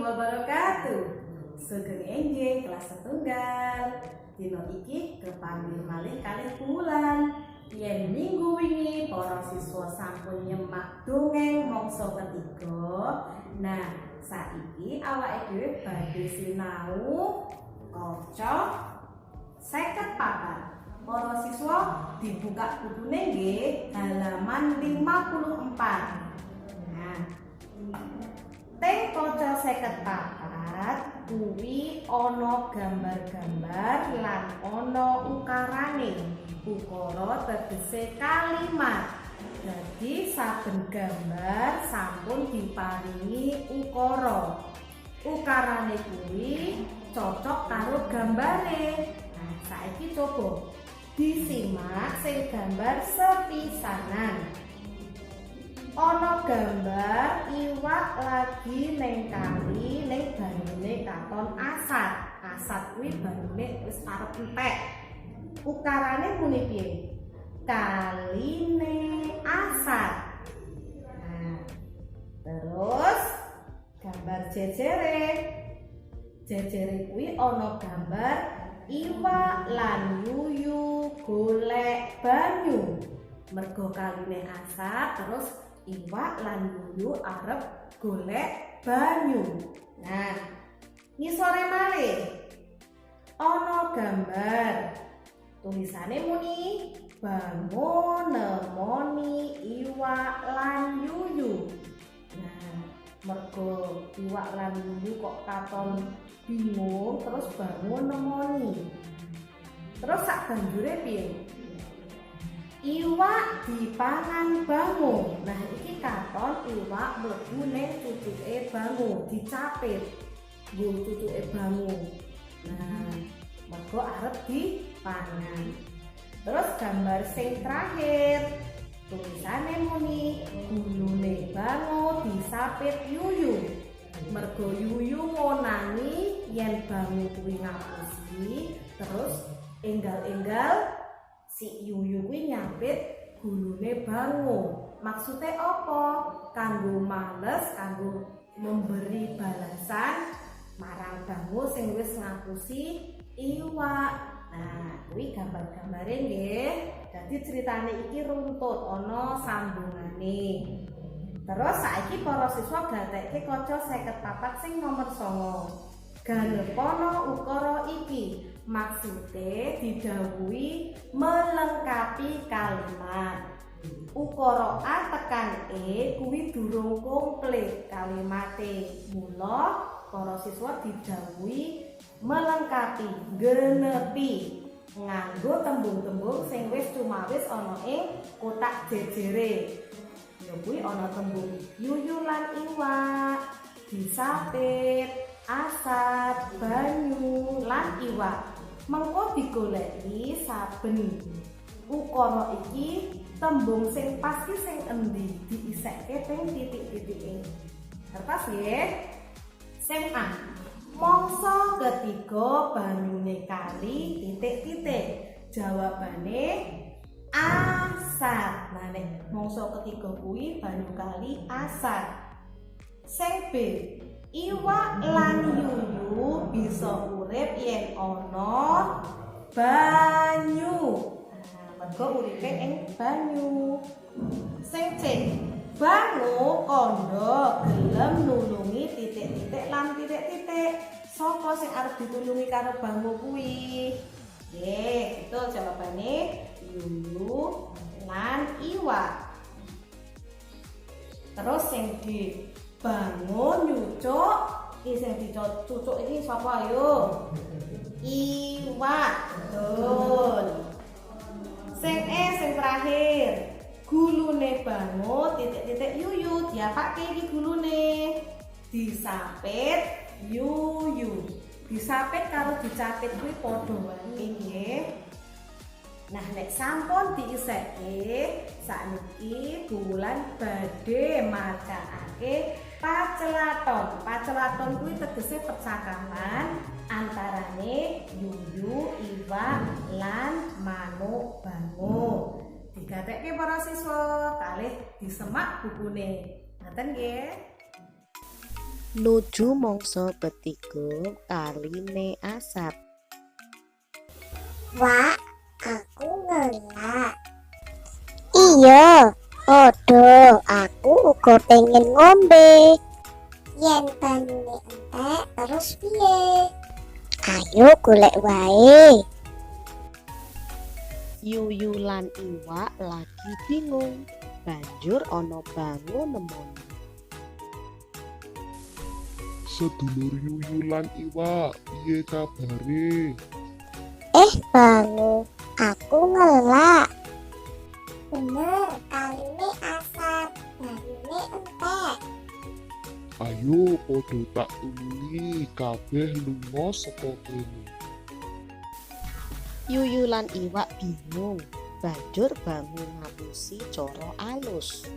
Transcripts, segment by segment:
Wabarakatuh. Sugeng enjing kelas setunggal. Dina iki kepanggih malih kalih wulan. Yen minggu wingi para siswa sampun nyemak dongeng mangsa ketiga. Nah, saiki awake dhewe badhe sinau kaca 54. Para siswa, dibuka bukune nggih, halaman 54. Nah, teng kaca 54 kuwi ana gambar-gambar lan ana ukarane. Ukara tegese kalimat. Dadi saben gambar sampun diparingi ukara. Ukarane kuwi cocok karo gambare. Nah, saiki coba disimak sing gambar sepisanan. Ana gambar iwak lagi neng kali, ning banyune katon asat. Asat kuwi banyune wis arep entek. Ukarane muni piye? Kaline asat. Nah, terus gambar jejere. Jejere kuwi ana gambar iwak lan yuyu golek banyu. Mergo kaline asat, terus iwak lan yuyu arep golek banyu. Nah, ngisore malih ana gambar, tulisane muni "Bango nemoni iwak lan yuyu". Nah, mergo iwak lan yuyu kok katon bingung, terus Bango nemoni. Terus sak banjure piye? Iwak dipangan Bango. Nah, iki katon iwak mlebu ning cucuke Bango, dicapit nggo cucuke Bango. Nah, mergo arep dipangan. Terus gambar sing terakhir, tulisane muni "Gulune Bango disapit Yuyu". Mergo Yuyu ngonangi yen Bango kuwi ngapusi, terus enggal-enggal si Yuyu kuwi nyapit gulune Bango. Maksudnya apa? Kanggo males, kanggo memberi balasan marang Bango sing wis ngapusi iwak. Nah, kuwi gambar-gambare nggih. Dadi ceritane iki runtut, ana sambungane. Terus saiki para siswa gatekke kaca 54 sing nomor 9. Ganepono ukara iki. Maksude didhawuhi melengkapi kalimat. Ukara A tekan E kuwi durung komplit kalimate. Mula para siswa didhawuhi melengkapi, genepi nganggo tembung-tembung sing wis cumawis ana ing kotak jejere. Ya kuwi ana tembung yuyu lan iwak, disapit, asat, banyu lan iwak. Mengko digoleki saben ukara iki tembung sing pas ki sing endi, diisekke teng titik-titike. Kertas nggih. Sing A. Mangsa ketiga banyune kali titik-titik. Jawabane asat. Nah, nek mangsa ketiga kuwi banyu kali asat. Sing B. Iwak lan yuyu bisa urip yen ana banyu. Nah, mergo uripe ing banyu. Sing C. Bango kandha gelem nulungi titik-titik lan titik-titik. Sapa sing arep ditulungi karo Bango kuwi? Nggih, betul, jawabane yuyu lan iwak. Terus sing D, Bango nyucuk, iki sing dicucuk iki sapa, ayo? Iwak. Betul. Sing E sing terakhir, gulune Bango titik-titik yuyu, diapake iki gulune? Disapit yuyu. Disapit karo dicapit kuwi padha wae nggih. Nah, nek sampun diiseke, sakniki Bu Wulan badhe macakake pacelaton. Pacelaton kuwi tegese percakapan antarane yuyu, iwak lan manuk Bango. Digatekke para siswa kalih disemak bukune. Ngaten nggih. Nuju mangsa ketiga kaline asat. Wak, aku ngelak. Iya, padha, aku uga pengen ngombe. Yen banyune entek terus piye? Ayo golek wae. Yuyu lan iwak lagi bingung. Banjur ana Bango nemoni. Sedulur Yuyu lan Iwak, piye kabare? Eh, Bango, aku ngelak. Bener, kaline asat, banyune entek. Ayo padha tak tulungi kabeh lunga saka kene. Yuyu lan iwak bingung. Banjur Bango ngapusi cara alus.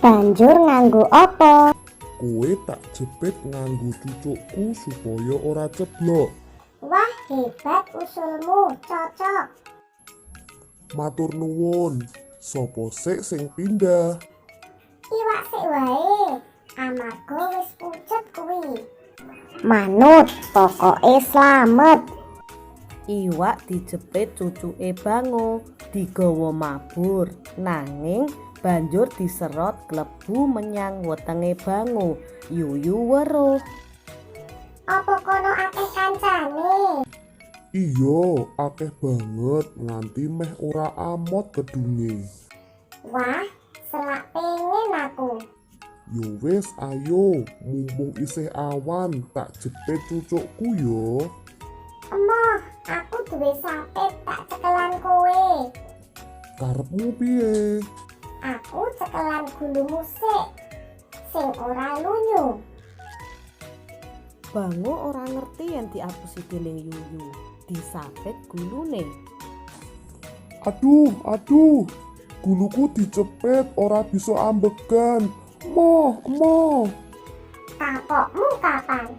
Banjur nganggo apa? Kowe tak jepit nganggo cucukku supaya ora ceblok. Wah, hebat usulmu, cocok. Matur nuwun. Sopo sik sing pindah? Iwak sik wae, amarga wis pucet kuwi. Manut, pokoke slamet. Iwak dijepit cucuke Bango, digawa mabur. Nanging banjur diserot klebu menyang wetenge Bango. Yuyu weruh. Apa kono akeh kancane? Iya, akeh banget nganti meh ora amot kedunge. Wah, selak pengen aku. Yo wis ayo, mumpung isih awan, tak jepit cucukku yo. Emoh, aku duwe sapit tak cekelan kowe. Karepmu piye? Aku cekelan gulumu sik. Sing ora lunyu. Bango ora ngerti yen diapusi dening Yuyu. Disapit gulune. Aduh, aduh. Guluku dicepit ora bisa ambegan. Moh, moh. Kapokmu kapan?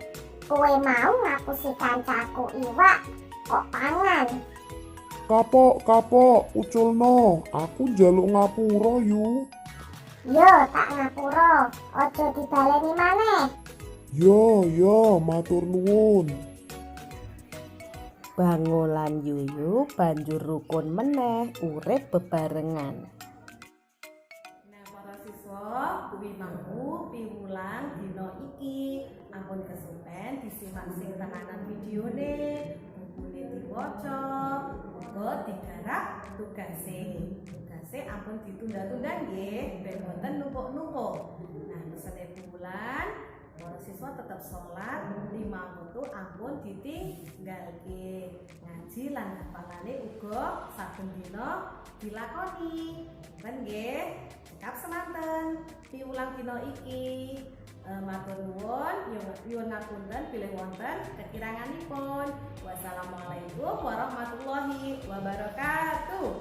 Kowe mau ngapusi kancaku iwak kok pangan. Kapok, kapok, uculno. Aku njaluk ngapura yu. Yo tak ngapura, aja dibaleni maneh. Yo, yo, matur nuwun. Bango lan Yuyu banjur rukun meneh urip bebarengan. Nah, para siswa, kuwi mau piwulang dina iki. Ampun kesupen disimak sing tenanan videone, bukune diwaca, uga digarap tugase. Tugase ampun ditunda-tunda nggih, ben boten numpuk-numpuk. Nah, pesene piwulang, para siswa tetep sholat lima wektu ampun ditinggalke. Ngaji lan hafalane uga saben dina dilakoni. Ngoten nggih. Cekap semanten piwulang dina iki. Matur nuwun, nyuwun ngapunten bilih wonten kekiranganipun. Wassalamualaikum warahmatullahi wabarakatuh.